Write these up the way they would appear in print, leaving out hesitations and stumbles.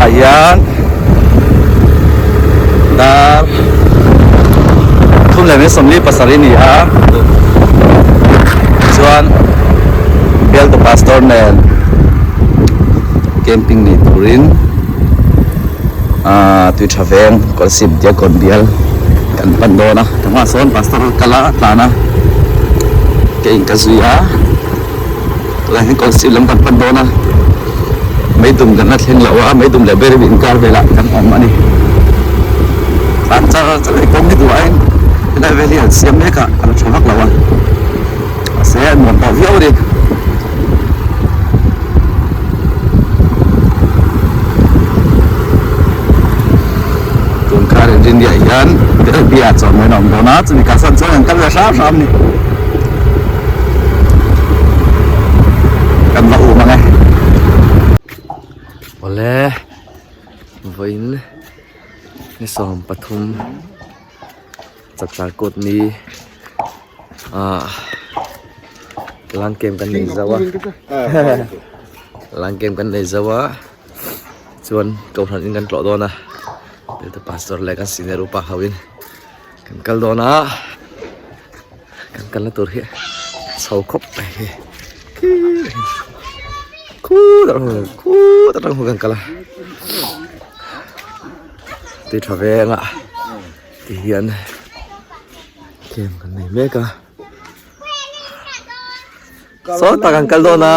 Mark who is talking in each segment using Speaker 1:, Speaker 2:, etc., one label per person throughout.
Speaker 1: Tunah hian dar 3:47 a ni a chuan bialtu pastor nen camping nei turin ahh tui tha veng kawlsip diakkawn bial kan pan dawn a tunah sawn pastor kal a tlan a ka in ka zui a. Tunah hian kawlsip lam kan pan dawn a, meidum kan la thleng loh a, meidum leh berem inkar velah kan awm a ni. Tlan char char hi kawng hi duh aiin helai vel hi an siam mek a, a la tha vak lo a, mahse a nuam tawh viau a ni. Tun kar inrinniah hian Delhi-ah chawhmeh a awm dawn a, chumi kalsan chuan an kal ve hram hram a ni. Kan va um ang e. Awle vawiin ni 13 chapchar kut ni ah lang kem kan nei zo a lang kem kan nei zo a chuan kohhran in kan tlawh dawn a pastor leh kan senior upa ho in. Kan kal dawn a kan kalna tur hi chho khawp mai hi khutah khutah atang kan kal a tui tha veng a ti hian game kan nei mek a sawtah kan kal dawn a.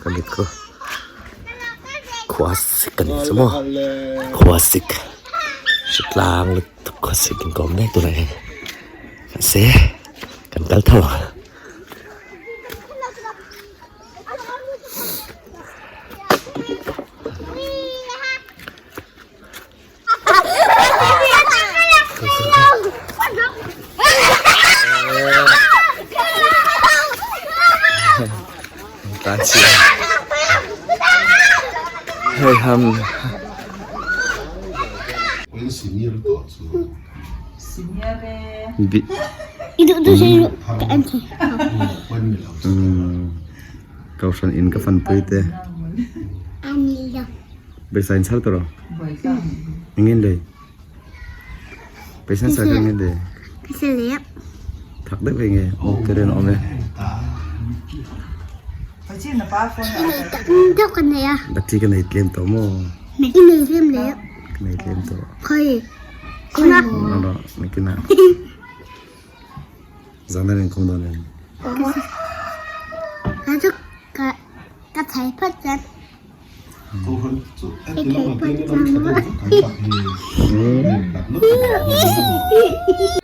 Speaker 1: Ka mit khu khua sik a ni chu maw khua sik hritlang lutuk khua sik in kawm mek tunah hian mahse kan kal tho ang. Tan chiah hei ham bi Kohhran in ka fanpui te. Pawisa in chhar tawh rawh. Eng nge lei? Pawisa in chhar kha eng nge lei? Thak deuh eng nge? Aw keren a awm e. Battery ka nei tlem tawh maw? Ka nei tlem tawh. Nakinah. Zan an inkhawm dawn em?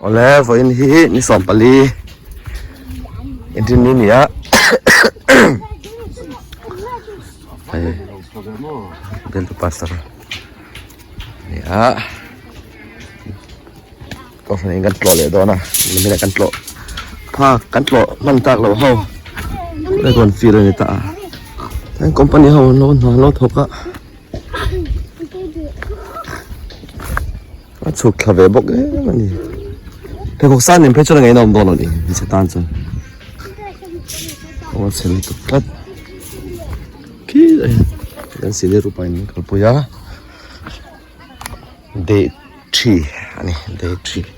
Speaker 1: Awle vawiin hi ni 14 inrinni ni a hei bialtu pastor ni a kohhran in kan tlawh leh dawn a nimin ah kan tlawh phak kan tlawh hman tak loh ho rawn fir a ni ta a chuan company ho an lo hna an lo thawk a a chhuk thla ve bawk em a ni pheikhawk sang nen phei chuan a ngaihna awm dawn lo ni hmeichhe tan chuan kawng a chhe lutuk tlat khi kan senior upa in min kalpui a. Day three a ni day three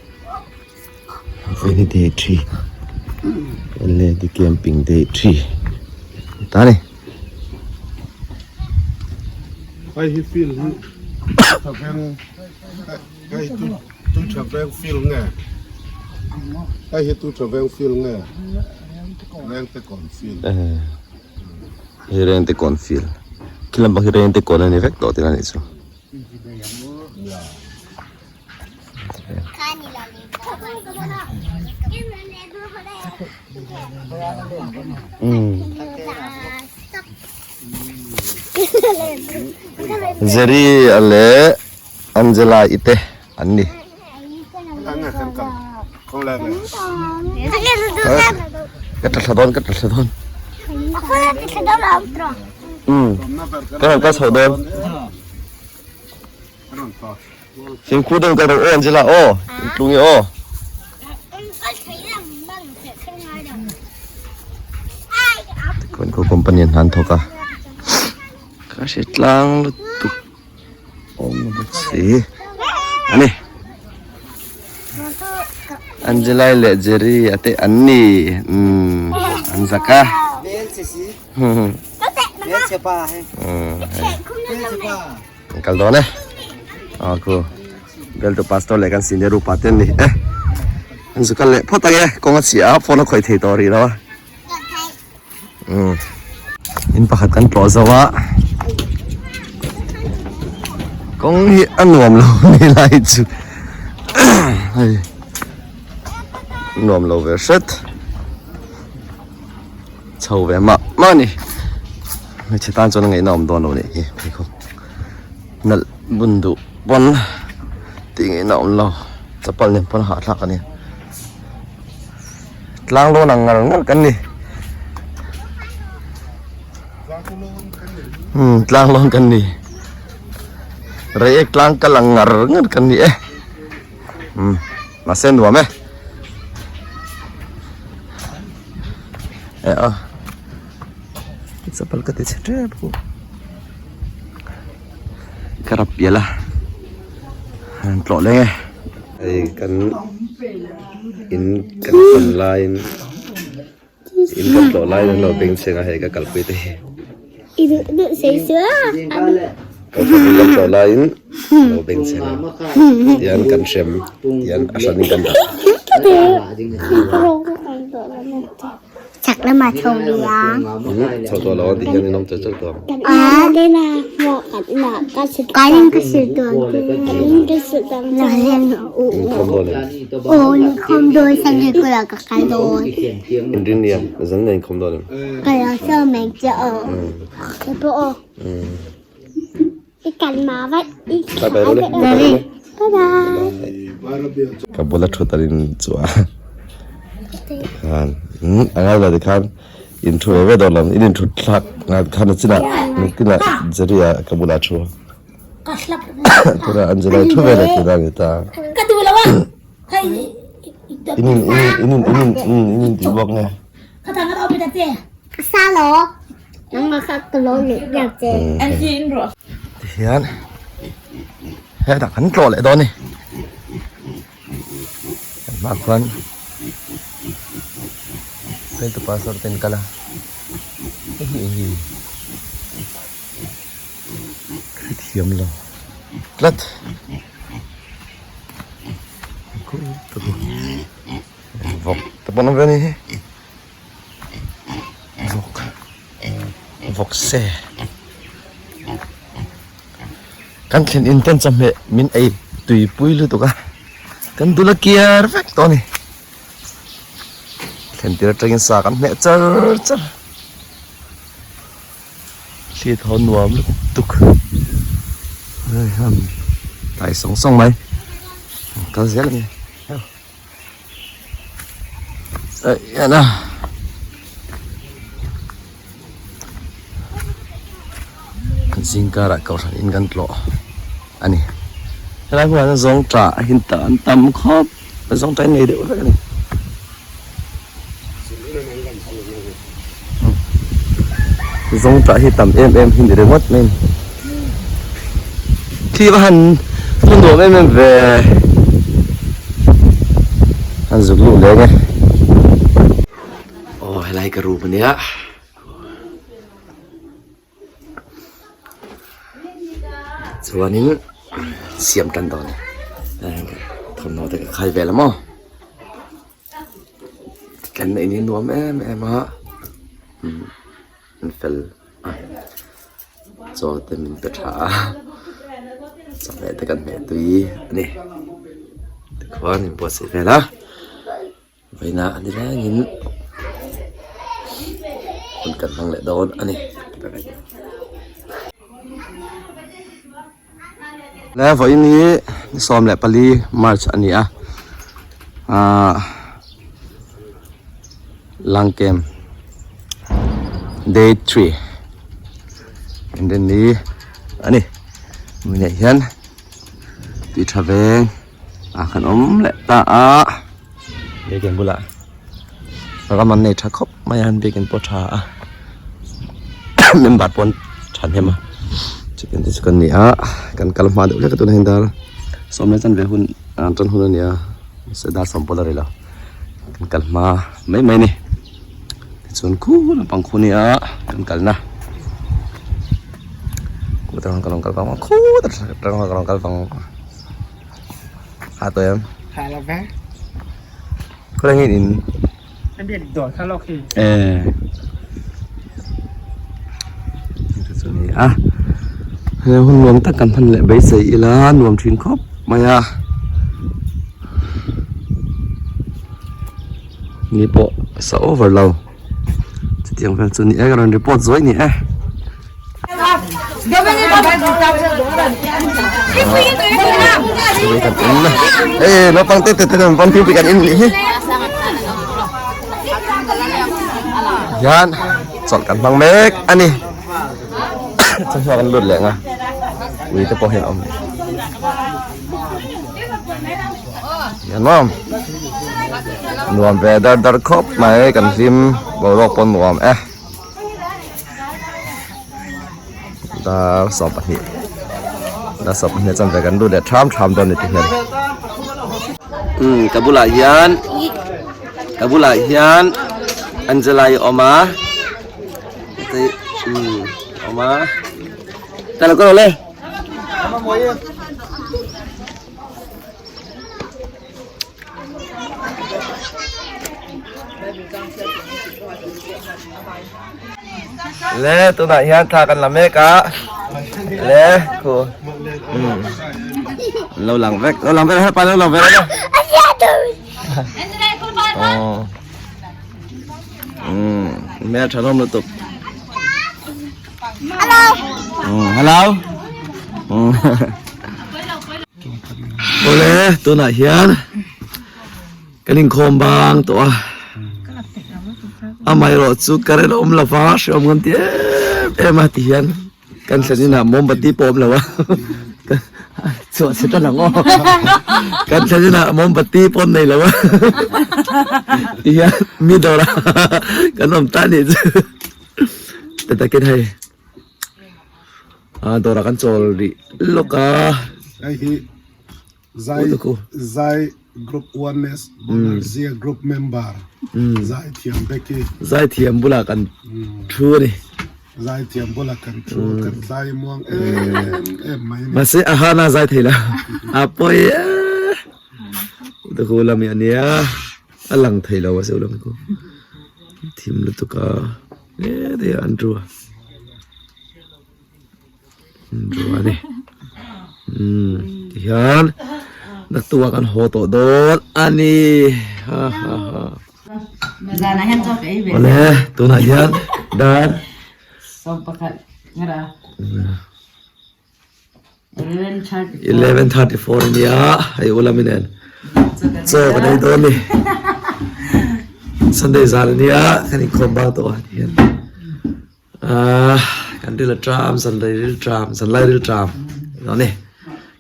Speaker 1: vawiin hi day three lady camping day three ni ta a ni.
Speaker 2: Hei hi field hi tha veng hei tu tu tha veng field nge hei hi tu tha veng field nge rengte kawn field
Speaker 1: hei rengte kawn field khi lampang hi rengte kawn a ni vek tawh tihna a nih chu. Jerry a leh Angela i te an ni. Ka tla thla dawn ka tla thla dawn. Ka rawn kal chho dawn. Fimkhur deuh in kal rawh aw Angela aw intlung i aw. Tikhuan khu company an hnan thawk a. Ka hre tlang lutuk awm lo bawk si ani Angelai leh Jerry a te an ni umm an zak a an kal dawn e aw khu bialtu pastor leh kan senior upa te an ni e an zu kal leh phawt ang e kawng a chhia a phone a khawih thei tawh rih lo a. Umm in pakhat kan tlawh zo a kawng hi a nuam lo ni lai chu hei nuam lo ve hret chho ve mah mah a ni hmeichhe tan chuan a ngaihna awm dawn lo nih hi pheikhawk nalh bun duh pawn tih ngaihna awm lo chapal nen pawn a hahthlak a ni. Tlang lawn ang ngar ngar kan ni. Hmm, tlang lawn kan ni. Reiek tlang kal ang ngar ngar kan ni e. Hmm, mahse nuam e. E a. Chapal ka ti chhe tep ku. Ka rap pial a. An tlawh leng e. Hei kan in kan pan laiin in kan tlawh laiin an lo beng chheng a hei ka kalpui te hi kan in kan tlawh laiin an lo beng chheng a tihian kan hrem tihian a hranin kan dah.
Speaker 3: Chak lamah chho ve a.
Speaker 1: Chho tawh lo a ti hian in awm chel chel tawh ang.
Speaker 3: A Kan in ka sil tawh ang che. Kan in ka sil tawh ang che.
Speaker 1: Inkhawm dawn em?
Speaker 3: Aw inkhawm dawn Sunday school ah ka kal dawn.
Speaker 1: Inrinni ah zan nen inkhawm dawn em?
Speaker 3: Ka lo sawm mai che aw. Kei pawh aw. I kal ma vaih.
Speaker 1: Bye bye Role.
Speaker 3: Bye bye.
Speaker 1: Ka bula thut an in chu a khan a ngai lo tikhan in thu ve ve dawn lo in in thut thlak ngai khan a chinah nitinah Jerry a ka bulah thu tunah Angela i thu ve leh tihna a ni ta in in in in in in in in tih bawk nge.
Speaker 3: Ka sa lo. Nangmah kha ka lo leh biak che.
Speaker 1: Tihian hetah kan tlawh leh dawn a ni. Kan hmaah khuan hruaitu pastor te an kal a hei hi eng nge hrethiam lo tlat vawk te pawh an awm ve a ni hi. Vawk vawk se kan thlen in ten chawhmeh min ei tui pui lutuk a kan dul a kiar vek tawh a ni thlen tir atangin sa kan hmeh char char thli thaw nuam lutuk tlai sawng sawng mai kal zel a ni. Ayan a. Kan zingkarah kohhran in kan tlawh a ni. Helai hmunah hian zawngṭah a hin ta an tam khawp a zawngṭah hi nei deuh vek a ni. Zawngṭah hi tam em em hi ni ringawt mai a ni. Khi va han thu nuam em em ve. Han zuk luh leng e. Aw helai ka room ania. Chuanin siam tan dawn e. Thawmhnaw te ka khai vel a maw. Kan neih ni nuam em em a an fel a chaw te min pe tha a chawhmeh te kan hmeh tui a ni tikhuan in buatsaih vel a vawiinah a ni rengin hun kan hmang leh dawn a ni. Le vawiin hi ni 14 March a ni a ahh Langkem day 3 inrinni a ni hmunah hian tui tha veng ah kan awm leh ta a biakin bulah ram an nei tha khawp mai a biakin pawh tha a member pawh an thahnem a. Chutiang te chu kan ni a kan kal hma deuh hlek a tunah hian dar sawm leh chanve hun ah tan hun a ni a mahse dar sawm pawh la rei lo kan kal hma mai mai a ni tichuan khu lampang khu a ni a kan kalna khu atang khan kan rawn kal vang vang khu atang khan kan rawn kal vang vang a tawh em khawlai nge in. A he hun nuam tak kan hman leh beisei ila nuam thin khawp mai a ni pawh a sa over lo chutiang vel chu ni e ka rawn report zuai ni e. Ê, nó băng tết tết tết băng tiêu bị cắn in hi. Yan, chọn cắn băng mek ani. Cho cho kan lut leh nga. Ui te pawh hian awm. Yan mawm. Nuam ve dar dar khawp mai kan hlim boruak pawh nuam e. Dar 12 dar 12 chuan ve kan lut leh tham tham dawn a ni ti hian umm ka bulah hian ka bulah hian Angela i awm a umm awm a ka lo kal le. Le tunah hian thla kan la mek a le khu um lo lang vek lo lang vek pa lo lang vek oh um mẹ tha rom lutuk
Speaker 3: Hello
Speaker 1: hello Awle tunah hian kan inkhawm bang tawh a amaherawh chu current a awm lo va hreawm kan ti em em a ti hian kan thlen inah mombati pawh a awm lo a chhuah chhe ta lang aw kan thlen inah mombati pawh an nei lo a ti hian mi dawrah kan awm ta anih chu ti takin hei. A dawrah kan chawl rih lawk a.
Speaker 2: Hei hi Zai Zai Group Oneness Bonarjia Group member Zai Thiam Becky.
Speaker 1: Zai Thiam bulah kan thu a ni.
Speaker 2: Zai Thiam bulah kan thu kan tlai muang em em mai a ni.
Speaker 1: Mahse a hana zai thei lo a pawi e. Udaku lam hi a nia a lang thei lo a se ulam ku thim lutuk a. Hle te an ru a an ru a ni umm tihian naktuk ah kan haw tawh dawn a ni ha ha ha awle tunah hian dar 11:34 ania hei ula mi nen chaw kan ei dawn ni Sunday zan ania kan inkhawm bang tawh a tihian ah kan ril a tram zan rei ril tram zan lai ril tram ilo ni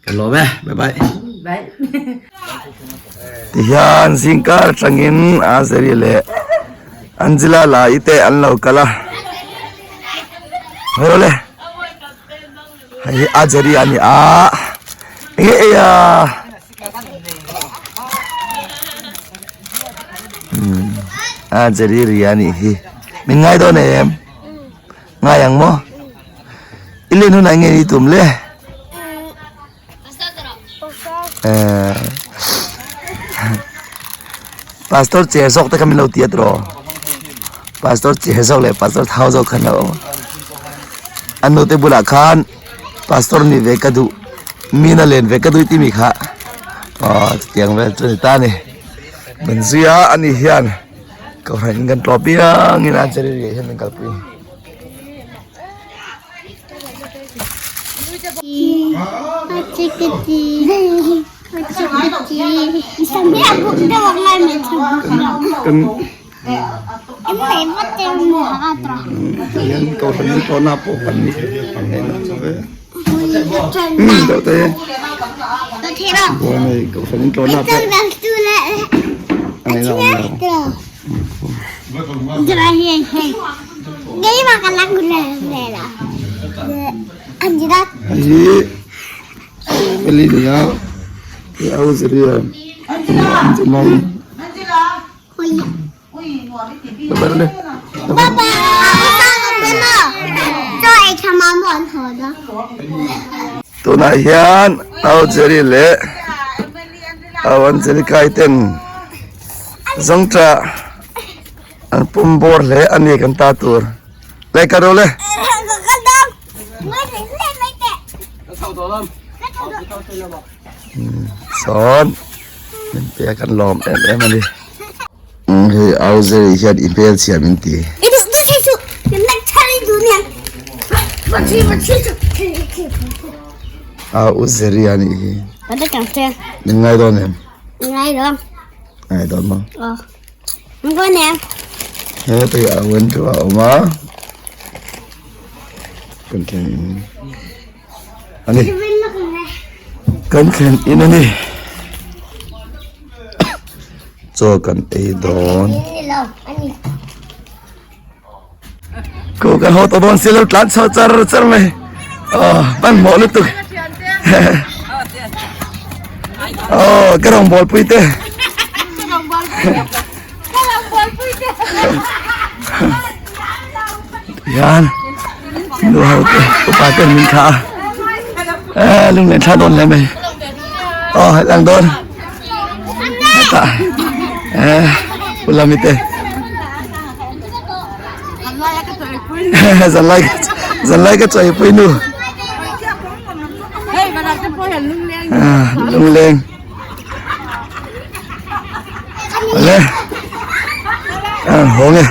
Speaker 1: kan lawm e bye bye tihian zingkar atangin Azeri leh Angela la i te an lo kal a hawle. Hei hi a Jerry a ni a enge ei a umm a Jerry ri a nih hi min ngai dawn em ngai ang maw i len hunah enge ni tum le eh pastor chair zawk te kha min lo ti a tiraw pastor chair zawk leh pastor thau zawk kha an lo awm a a nu te bulah khan pastor ni ve ka duh mina len ve ka duh tih mi kha aw chutiang vel chu a ni ta a ni min zui a ani hian kohhran in kan tlawh piangin a che ri hian min kalpui. Hei hi Emily a ni a hei au Zeria Angela i Tunah hian au Jerry leh au Angelica i ten zawngṭah an pum bawr hle a ni kan ta tur le ka ro le. Sawn min pe a kan lawm em em a ni. Hei au Jerry hian i hmel chhia min ti. Au u Jerry a nih hi. Min ngai dawn em?
Speaker 3: Ngai dawn.
Speaker 1: Ngai dawn maw?
Speaker 3: He
Speaker 1: tui ah wen chu a awm a kan thlen in a ni kan thlen in a ni chaw kan ei dawn ko kan haw tawh dawn silo tlan chho char char mai aw hmanhmawh lutuk aw ka rawngbawl pui te hian nu ho te upa ten min thlah a e lunglen thla dawn hle mai aw lang dawn hetah e pu lami te Zanlai zanlai ka chawi pui nu. Lungleng. Ale. Hawng e.